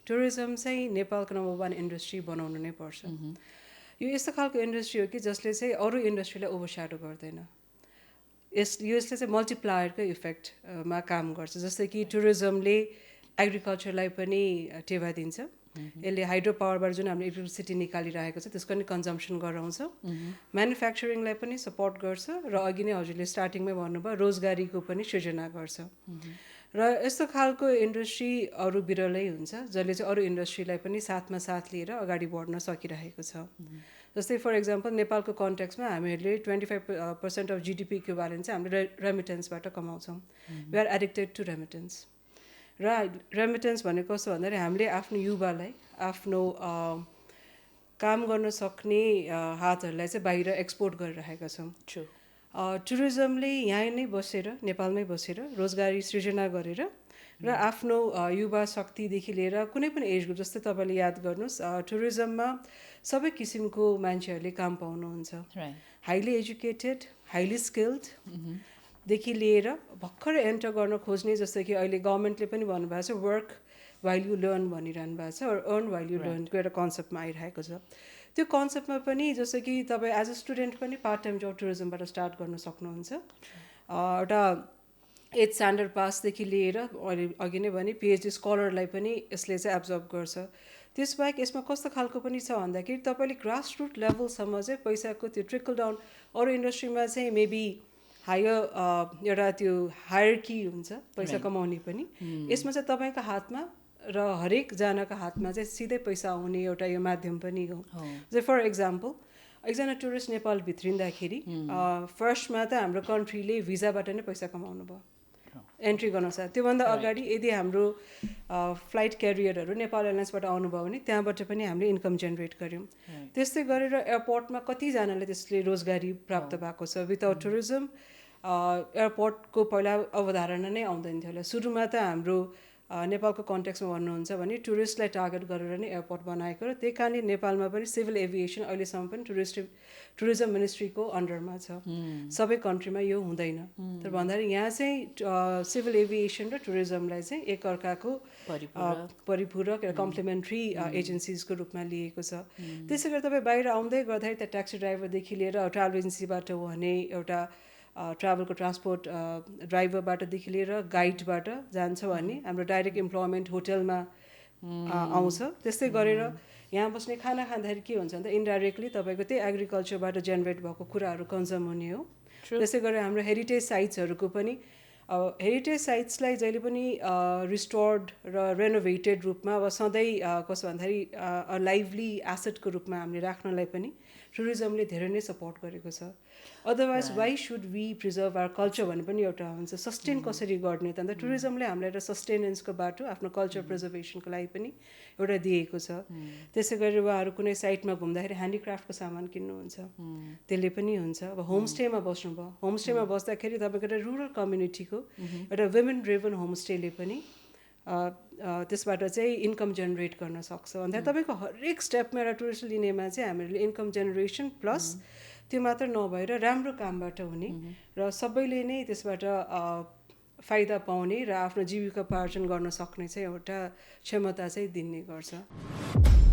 Tourism चाहिँ नेपालको number 1 industry बनाउनु नै पर्छ। यो यस्तो खालको इन्डस्ट्री हो कि जसले चाहिँ अरू इन्डस्ट्रीलाई ओभरस्याडो गर्दैन। यसले चाहिँ मल्टिप्लायरको इफेक्टमा काम गर्छ। जस्तै कि टुरिज्मले एग्रिकल्चरलाई पनि टेवा दिन्छ, यसले हाइड्रो पावरबाट जुन हामीले इलेक्ट्रिसिटी निकालिरहेको छ त्यसको पनि कन्जम्सन गराउँछ, म्यानुफ्याक्चरिङलाई पनि सपोर्ट गर्छ र अघि नै हजुरले स्टार्टिङमै भन्नुभयो रोजगारीको पनि सृजना गर्छ। र यस्तो खालको इन्डस्ट्री अरू बिरलै हुन्छ जसले चाहिँ अरू इन्डस्ट्रीलाई पनि साथमा साथ लिएर अगाडि बढ्न सकिरहेको छ। जस्तै फर इक्जाम्पल नेपालको कन्टेक्समा हामीहरूले 25% अफ GDP इक्विभ्यालेन्ट चाहिँ हामीले रेमिटेन्सबाट कमाउँछौँ। We are addicted to remittance. र रेमिटेन्स भनेको कस्तो भन्दाखेरि हामीले आफ्नो युवालाई आफ्नो काम गर्न सक्ने हातहरूलाई चाहिँ बाहिर एक्सपोर्ट गरिरहेका छौँ। टुरिज्मले यहाँ नै बसेर नेपालमै बसेर रोजगारी सृजना गरेर र आफ्नो युवा शक्तिदेखि लिएर कुनै पनि एज ग्रुप, जस्तै तपाईँले याद गर्नुहोस् टुरिज्ममा सबै किसिमको मान्छेहरूले काम पाउनुहुन्छ। हाइली एजुकेटेड, हाइली स्किल्ड देखि लिएर भर्खर एन्टर गर्न खोज्ने, जस्तै कि अहिले गभर्मेन्टले पनि भन्नुभएको छ वर्क वाइल यु लर्न भनिरहनु भएको छ, अर्न वाइल यु लर्नको एउटा कन्सेप्टमा आइरहेको छ। त्यो कन्सेप्टमा पनि जस्तो कि तपाईँ एज अ स्टुडेन्ट पनि पार्ट टाइम जब टुरिज्मबाट स्टार्ट गर्न सक्नुहुन्छ। एउटा 8th स्ट्यान्डर्ड पासदेखि लिएर अघि नै भने PhD स्कलरलाई पनि यसले चाहिँ एब्जर्भ गर्छ। त्यसबाहेक यसमा कस्तो खालको पनि छ भन्दाखेरि तपाईँले ग्रासरुट लेभलसम्म चाहिँ पैसाको त्यो ट्रिकल डाउन, अरू इन्डस्ट्रीमा चाहिँ मेबी हायर एउटा त्यो हायरकी हुन्छ पैसा कमाउने पनि, यसमा चाहिँ तपाईँको हातमा र हरेकजनाको हातमा चाहिँ सिधै पैसा आउने एउटा यो माध्यम पनि हो। जस्तै फर इक्जाम्पल एकजना टुरिस्ट नेपाल भित्रिँदाखेरि फर्स्टमा त हाम्रो कन्ट्रीले भिजाबाट नै पैसा कमाउनु भयो एन्ट्री गर्न सक्छ। त्योभन्दा अगाडि यदि हाम्रो फ्लाइट क्यारियरहरू नेपाल एयरलाइन्सबाट आउनुभयो भने त्यहाँबाट पनि हामीले इन्कम जेनेरेट गऱ्यौँ। त्यस्तै गरेर एयरपोर्टमा कतिजनाले त्यसले रोजगारी प्राप्त भएको छ। विदाउट टुरिज्म एयरपोर्टको पहिला अवधारणा नै आउँदैन थियो होला। सुरुमा त हाम्रो नेपालको कन्टेक्समा भन्नुहुन्छ भने टुरिस्टलाई टार्गेट गरेर नै एयरपोर्ट बनाएको र त्यही कारणले नेपालमा पनि सिभिल एभिएसन अहिलेसम्म पनि टुरिज्म मिनिस्ट्रीको अन्डरमा छ। सबै कन्ट्रीमा यो हुँदैन। तर भन्दाखेरि यहाँ चाहिँ सिभिल एभिएसन र टुरिज्मलाई चाहिँ एकअर्काको परिपूरक र कम्प्लिमेन्ट्री एजेन्सिजको रूपमा लिएको छ। त्यसै गरी तपाईँ बाहिर आउँदै गर्दाखेरि त्यहाँ ट्याक्सी ड्राइभरदेखि लिएर ट्राभल एजेन्सीबाट भने एउटा ट्राभलको ट्रान्सपोर्ट ड्राइभरबाटदेखि लिएर गाइडबाट जान्छ भने हाम्रो डाइरेक्ट इम्प्लोइमेन्ट होटलमा आउँछ। त्यस्तै गरेर यहाँ बस्ने खाना खाँदाखेरि के हुन्छ भने इन्डाइरेक्टली तपाईँको त्यही एग्रिकल्चरबाट जेनेरेट भएको कुराहरू कन्ज्युम हुने हो। त्यसै गरेर हाम्रो हेरिटेज साइट्सहरूको पनि हेरिटेज साइट्सलाई जहिले पनि रिस्टोर्ड र रेनोभेटेड रूपमा अब सधैँ कस्तो भन्दाखेरि लाइभली एसेटको रूपमा हामीले राख्नलाई पनि टुरिज्मले धेरै नै सपोर्ट गरेको छ। Otherwise why should we preserve our culture भन्ने पनि एउटा हुन्छ। सस्टेन कसरी गर्ने त अन्त टुरिज्मले हामीलाई एउटा सस्टेनेन्सको बाटो आफ्नो कल्चर प्रिजर्भेसनको लागि पनि एउटा दिएको छ। त्यसै गरी उहाँहरू कुनै साइटमा घुम्दाखेरि ह्यान्डिक्राफ्टको सामान किन्नुहुन्छ, त्यसले पनि हुन्छ। अब होमस्टेमा बस्नुभयो, होमस्टेमा बस्दाखेरि तपाईँको एउटा रुरल कम्युनिटीको एउटा वुमेन ड्रिभन होमस्टेले पनि त्यसबाट चाहिँ इन्कम जेनेरेट गर्न सक्छ। भन्दा तपाईँको हरेक स्टेपमा एउटा टुरिस्ट लिनेमा चाहिँ हामीले इन्कम जेनेरेसन प्लस त्यो मात्र नभएर राम्रो कामबाट हुने र सबैले नै त्यसबाट फाइदा पाउने र आफ्नो जीविकोपार्जन गर्न सक्ने चाहिँ एउटा क्षमता चाहिँ दिने गर्छ।